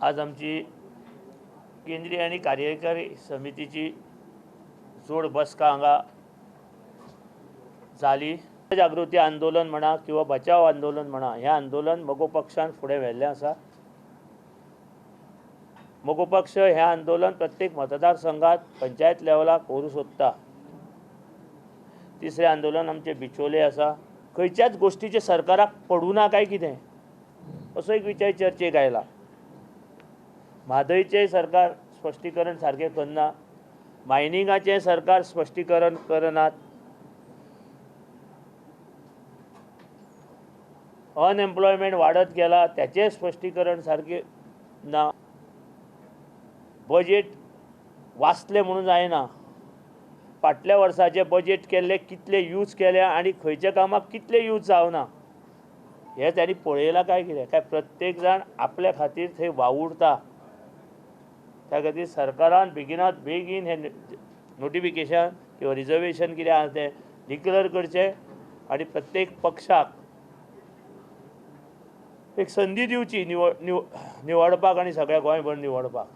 आज आमची केंद्रीय आनी कार्यकारी समितीची जोड बसका हांगा जाली. जागृती आंदोलन म्हणा किंवा बचाव आंदोलन म्हणा, हें आंदोलन मगो पक्षान फुडें व्हेल्लें आसा. मगो पक्ष हें आंदोलन प्रत्येक मतदारसंघात पंचायत लेवलाक व्हरूंक सोदता. तिसरें आंदोलन आमचें बिचोले आसा. खंयच्याच गोश्टीचें सरकाराक पडूं ना काय कितें असो एक विचार चर्चेक आयला. म्हादयचें सरकार स्पश्टीकरण सारकें करना, मायनिंगाचें सरकार स्पश्टीकरण करनात, अनएम्प्लॉयमेंट वाडत गेला त्याचें स्पश्टीकरण सारकें ना. बजेट वाचलें म्हणून जायना, फाटल्या वर्साचें बजेट केल्लें कितलें यूज केलें आनी खंयच्या कामाक कितलें यूज जावना हें तांणी पळयलां काय कितें? काय प्रत्येक जाण आपल्या खातीर थंय वावुरता. त्या खातीर सरकारान बेगिनात बेगीन हें नोटिफिकेशन किंवा रिजर्वेशन कितें आसा तें डिक्लेर करचें आनी प्रत्येक पक्षाक एक संदी दिवची निवडपाक आनी सगळ्या गोंयभर निवडपाक.